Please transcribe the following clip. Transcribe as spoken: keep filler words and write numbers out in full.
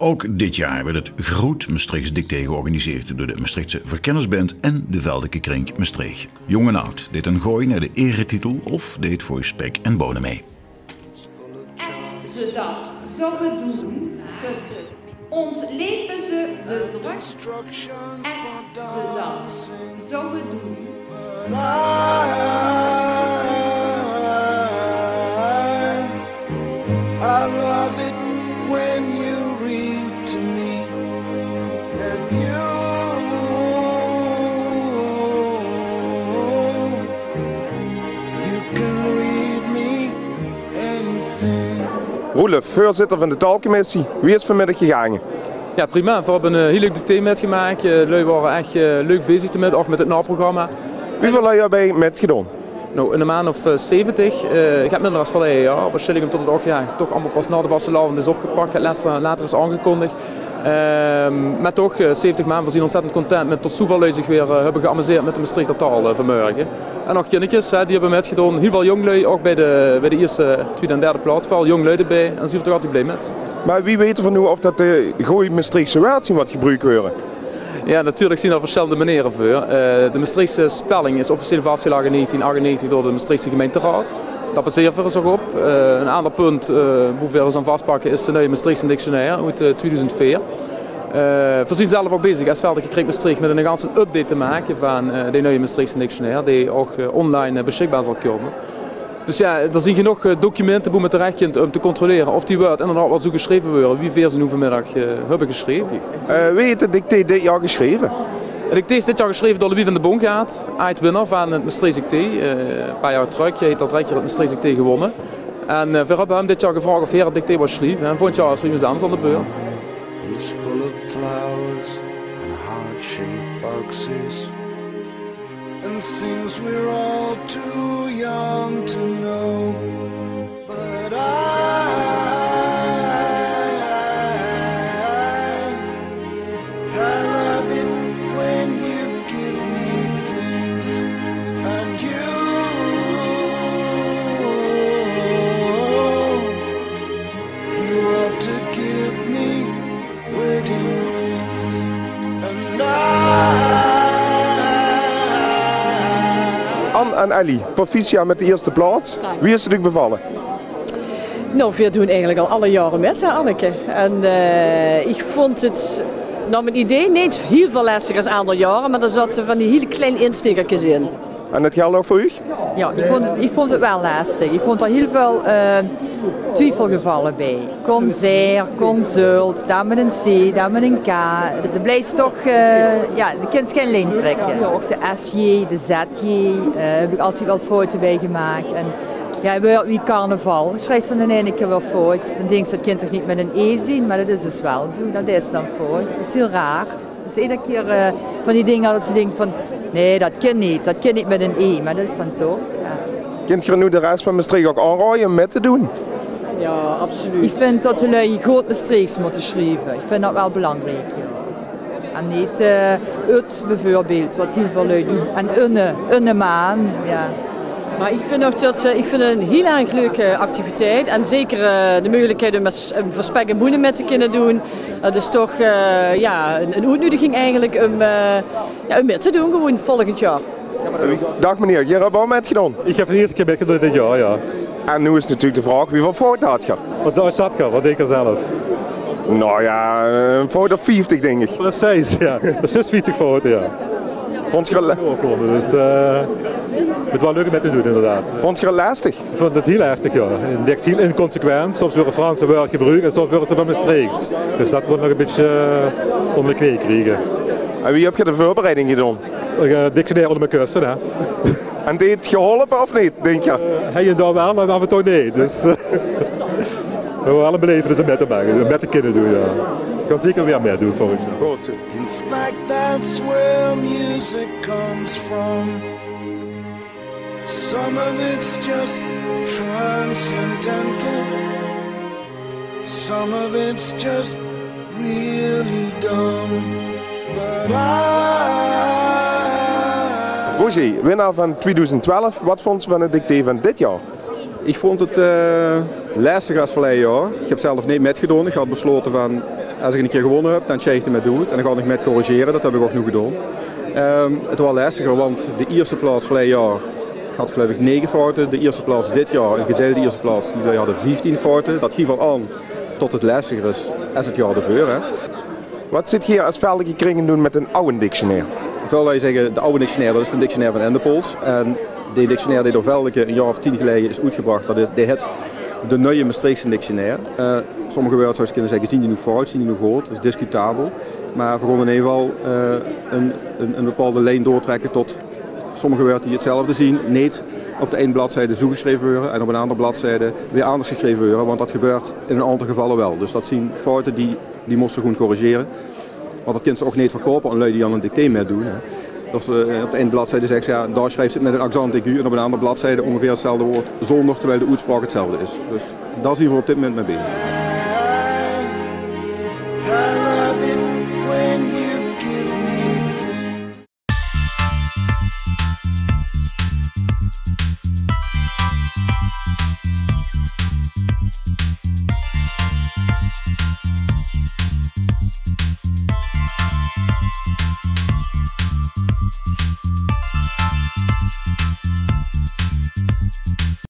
Ouk dit jaor weurt 't groet Mestreechs Dictee georganiseerd door de Mestreechse Verkennersband en de Veldeke Krink Mestreech. Jóng en aad deit 'n gooi nao de eretitel of deit veur spek en bone mei. Es ze dat zouwe doen, dus ontlepe ze de druk. Es ze dat zouwe doen. I love it when you read to me, and you, you can read me anything. Roelof, veurzitter van de taalcommissie, wie is 't vanmiddag gegaange? Ja, prima. Veer höbbe 'n eh, hiel leuk dictee mitgemaak. Eh, de lui wore ech eh, leuk bezig demit, ouch mit 't naoprogramma. Wieväöl lui höbbe mitgedaon? Nou, 'n maan of eh, zeventig. Eh, ich höb minder es verleie jaor. Waarsjienlik umtot 't ouch ja, toch allemaol pas nao de vastelaovend is opgepak, later, later is aangekondig. Ehm, mer toch, eh, zeventig maan, veer zien ontzettend content mit tot zoeväöl lui zich weer eh, höbbe geamuseerd mit de Mestreechter taal eh, vanmorge. En ouch kinderkes, hè, die höbbe mitgedaon. Hiel väöl jóng lui, ouch bie de, bie de ierste, twiede en derde plaots. Väöl jóng lui d'rbie en zien veer toch altied blie mit. Mer wie weite veer noe of dat de gooj Mestreechse wäörd zien wat gebruuk weure? Ja, natuurlik zien d'r versjillende maniere veur. Eh, de Mestreechse spelling is officieel vastgelaoge in negentien achtennegentig door de Mestreechse gemeinteraod. Dao basere veer ós ouch op. Eh, 'n aander punt eh, boe veer ós aan vaspakke is de nuie Mestreechse dictionair oet eh, tweeduizend veer. Eh, veer zien zelf ouch bezig es Veldeke Krink Mestreech mit 'ne ganse update te make van eh, de nuie Mestreechse dictionair, dee ouch eh, online eh, besjikbaar zal kómme. Dus ja, d'r zien genóg eh, documente boe me terech kint um te controlere of die wäörd inderdaad waal zoe gesjreve weure wie veer ze noe vanmiddag eh, höbbe gesjreve. Eh, wie heet 't dictee dit jaor gesjreve? 't Dictee is dit jaor gesjreve door Louis van de Boongaert, aajd-winnaar van 't Mestreechs Dictee. Eh, e paar jaor trök heet d'r drei kier 't Mestreechs Dictee gewónne. En eh, veer höbbe häöm dit jaor gevraog of heer 't dictee wól sjrieve. En volgend jaor is Wim Zans aan de beurt. It's full of flowers and heart-shaped boxes and things we're all too young to know. But I, I love it when you give me things, and you, you ought to give me wedding rings, and I. Anne en Ellie, proficiat mit de ierste plaots. Wie is 't uch bevalle? Nou, veer doen eigelik al alle jaore mit, hè, Anneke. En eh, ich vónd 't nao mien idee neet hiel väöl lestiger es aander jaore, mer d'r zaote van die hiel klein insjtekerkes in. En dat geldj ouch veur uch? Ja, ich vónd 't, ich vónd 't waal lestig. Ich vónd d'r hiel väöl eh, twiefelgevalle bie. Concert, consult, dao mit 'n C, dao mit 'n K. D'r blijfs toch, eh, ja, de kins gein lien trèkke. Ouch de S J, de Z J, eh, höb ich altied waal foute bie gemaak. En ja, wie carnaval. Sjrijfs te dan in eine kier weer fout. Dan dinks te, dat kint toch neet mit 'n E zien, mer dat is dus waal zoe. Dat is dan fout. Dat is hiel raar. Dat is eder kier eh, van die dinger dat se dinks van, nae, dat kint neet. Dat kint neet mit 'n E, mer dat is dan toch. Ja. Kint geer noe de res van Mestreech ouch aanraoje um mit te doen? Ja, absoluut. Ich vinj dat de lui good Mestreechs mótte sjrieve. Ich vinj dat waal belangriek, ja. En neet eh, 't beveurbeeld, wat hiel väöl lui doen. En unne, unne maan, ja. Mer ich vinj ouch dat, eh, ich vinj 't 'n hiel erg leuke activiteit. En zeker eh, de meugelikheid um es, um veur spek en boene mit te kinne doen. Dat is toch eh, ja, 'n, 'n oetnudiging eigelik um, eh, ja, um mit te doen gewoen volgend jaor. Daag meneer, geer höb ouch mitgedaon? Ich höb de ierste kier mitgedaon dit jaor, ja. En noe is natuurlik de vraog, wieväöl foute haaj geer? Wat, wat zat geer? Wat dinkt geer zelf? Nou ja, 'n fout of vieftig, dink ich. Precies, ja. Dat is dus vieftig foute, ja. Vónj geer 't le- Doorkomme, dus eh, 't waor leuk um mit te doen, inderdaad. Vónj geer 't lestig? Ich vónj 't hiel lestig, ja. En dèks hiel inconsequent. Soms weure Franse wäörd gebruuk en soms weure ze van Mestreechs. Dus dat mót nog e bietje eh, ónger de knee kriege. En wie höb geer de veurbereiding gedaon? Ich eh, dictionair ónger mien kusse, hè. En 't haet geholpe of neet, dink geer? Hie en dao waal en aaf en toe neet. Dus eh, veer höbbe waal 'n belevenis um mit te make, um mit te kinne doen, ja. Ich kan zeker weer mit doen volgend jaor. Good zoe. In fact, that's where music comes from. Some of it's just transcendental. Some of it's just really dumb. But I Roger, winnaar van twieëdoezend twelf, wat vónjs te van 't dictee van dit jaor? Ich vónj 't eh, lestiger es verleie jaor. Ich höb zelf neet mitgedaon. Ich haw beslaote van, Es ich ein kier gewónne höb, dan sjeik ich 't mit oet en dan gaon ich mit corrigere. Det höb ich ouch noe gedaon. Ehm, 't waor lestiger, want de ierste plaots verleie jaor haw, geluif ich, nege foute. De ierste plaots dit jaor, ein gedeilde ierste plaots, die hadde vieftien foute. Det gief al aan det 't lestiger is es 't jaor d'rveur, hè. Waat zit geer es Veldeke Kringe doon mit ein aw dictionair? Väöl lui zègke, de aw dictionair, det is de dictionair van Endepols. En de dictionair dae door Veldeke ein jaor of tien geleje is oetgebrach, det is, dae hèt de nuuje Mestreechse dictionair. Eh, sommige wäörd, zouws se kinne zègke, zien die noe fout, zien die noe good, is discutabel. Mer veer gaon in eder geval, eh, ein, ein, ein bepaolde lien doortrèkke tot sommige wäörd die 'tzelfde zien, neet op de ein bladzij zoe gesjreve waere en op ein anger bladzij weer anders gesjreve waere, want det gebeurt in ein aantal gevalle waal. Dus det zien foute die, die mós se gewoen corrigere. Want det kins se ouch neet verkoupe aan lui die aan ein dictee mitdoon, hè. Det se, eh, op de ein bladzij zègks, jao, dao sjriefs se 't mit ein accent aigu en op ein anger bladzij óngeveer 'tzelfde wäörd zónger, terwiel de oetspraok 'tzelfde is. Dus dao zien veer op dit moment mit bezig.